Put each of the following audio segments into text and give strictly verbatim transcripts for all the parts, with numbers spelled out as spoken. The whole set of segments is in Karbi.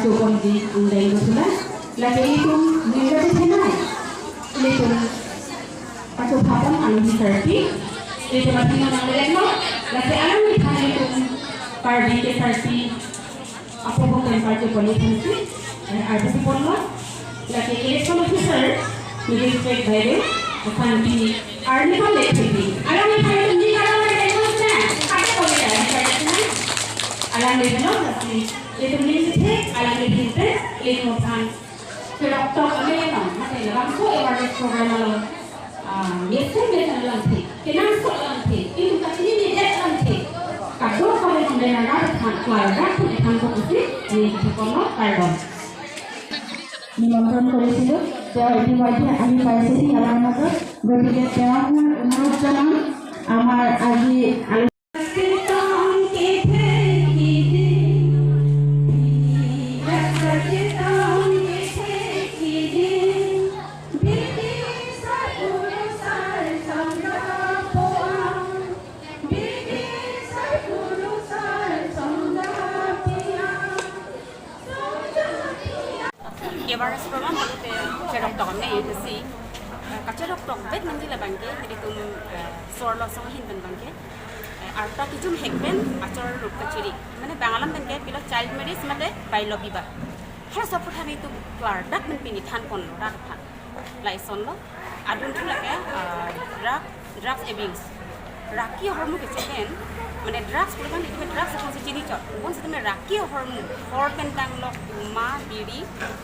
Tupon di ang dai lo sila. Lake ilitum ningga tu thenai. Ilitum pacho papon alohi sarpi. Ilitum athino nang lelek lo. Lake alam ni than ilitum Karbi ke sarpi. Apo bo kan pacho pon ilitum si. Eh, arti si pon lo. Lake election officer. Ni district by the. Akan di arni pon le thedi. Alam ni than ilitum ni alam ni than ilitum na. Kata pon le than ilitum na. Alam ni than ilitum. Ilitum ning kethe, alang ilitum te, ilitum aphan cheroktok ame no, mate labangso awareness program along, ah, mesen mesen alamthe, kenangsot alamthe, ilitum kachininedet alamthe, kadokave hongde nara aphan, klardak aphan, aphan ko pusi, ning kethe kono, kardom. নিমন্ত্ৰণ কৰিছিলো। তেওঁ ইতিমধ্যে আহি পাইছেহি আমাৰ মাজত। গতিকে তেওঁক মই অনুৰোধ জনাম, আমাৰ আজি আলোচনা Awareness program pulote cheroktok ame isi, eh, kacheroktok bet nangji labang ke, ilitum, eh, sorlo asong ahin pen abang ke, eh, arta kejum hek pen achor rup kachiri. Mane bang alam pen ke pilo child marriage mate bailobibah. Halaso aphuthak ilitum klardak pen pini than ponlo, rat aphan. Lason lo, adun thu lake, ah, drug, drugs abuse. Raki ahormu kecho pen, mane drugs pulo kan itu drugs aphan si chini chot. Bon setame raki ahormu, hor pen danglok, uma, biri,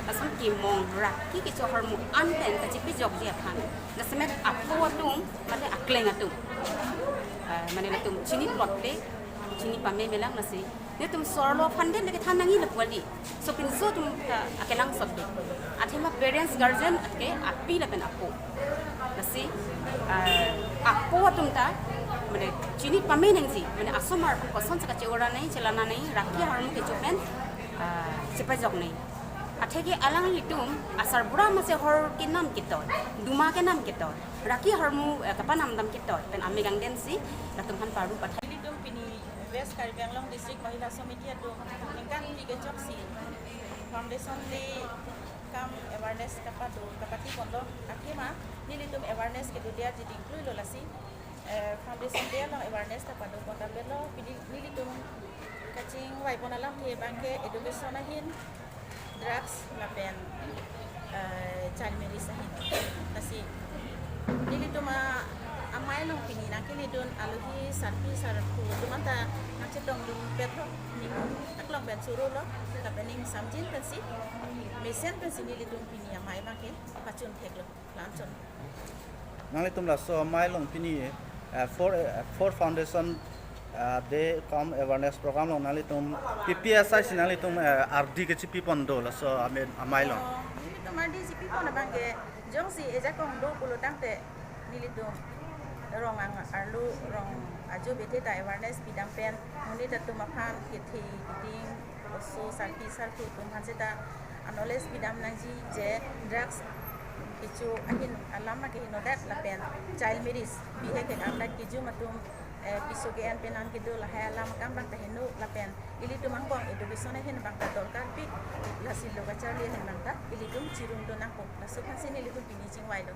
lason kimong, raki kecho ahormu an pen kachipejokji aphan. Lasemet apo atum, mate akleng atum. Ah, mane latum chini plot le, chini pame melang lasi. Netum sorlo aphan den lake than nangji lapu kali. So pinso atum ta akenangsot do. Athema parents, guardian atke api lapen apo. Lasi, ah, apo atum ta, mane chini pame nangji, mane asomar koson saka che-ora nangji, chelana nangji, raki ahormu kecho pen, ah, chepajok nangji. Atheke alanglitum asarbura mase hor kenam ketoi, duma kenam ketoi, raki ahormu, eh, kapanam dam ketoi pen amekang den si latum aphan paru pathai. Ilitum pini West Karbi Anglong District Mahila Samiti atum ningkan phli kechoksi Foundation Day cum awareness kapado kapati ponlo, athema nelitum awareness kedo dia jiding klui lo lasi, eh, Foundation Day along awareness ta pado pon ta pelo, pini nelitum kachingvai pon alamthe abang ke education ahin, drugs lapen, eh, child marriage ahin. Lasi nelitum a-, amei along pini nangkeledun alohi sarpi sarpo atum anta nangchetongdun petlo, ning aklong pen chorolo, lapen ning samjin pensi, mesen pensi nelitum pini amei abang ke pachun theklo, lamchon. Nanglitum laso amei along pini, eh, four, eh, four foundation, eh, day cum awareness program along nanglitum P P S I si nanglitum, eh, ardi kechipi pon do laso ame-, amei along. Oh, nelitum ardi chipi pon abang ke jongsi ejakong do pulo tangte nelitum rong ang arlo rong ajo bethe ta awareness pidam pen monit atum aphan kethe keding oso sarpi sarpo atum aphan seta a-knowledge pidam nangji je drugs kecho ahin alam ke henodet lapen child marriage bihek ke arta kejum atum, eh, piso ke-en pen an kedo lahai alam akam abang ta heno lapen ilitum angbong education ahin abang ta dorkar pik, lasi lo kacharli ahin abang ta ilitum chirung do nangpo, laso aphansi nelitum pini chingvai do.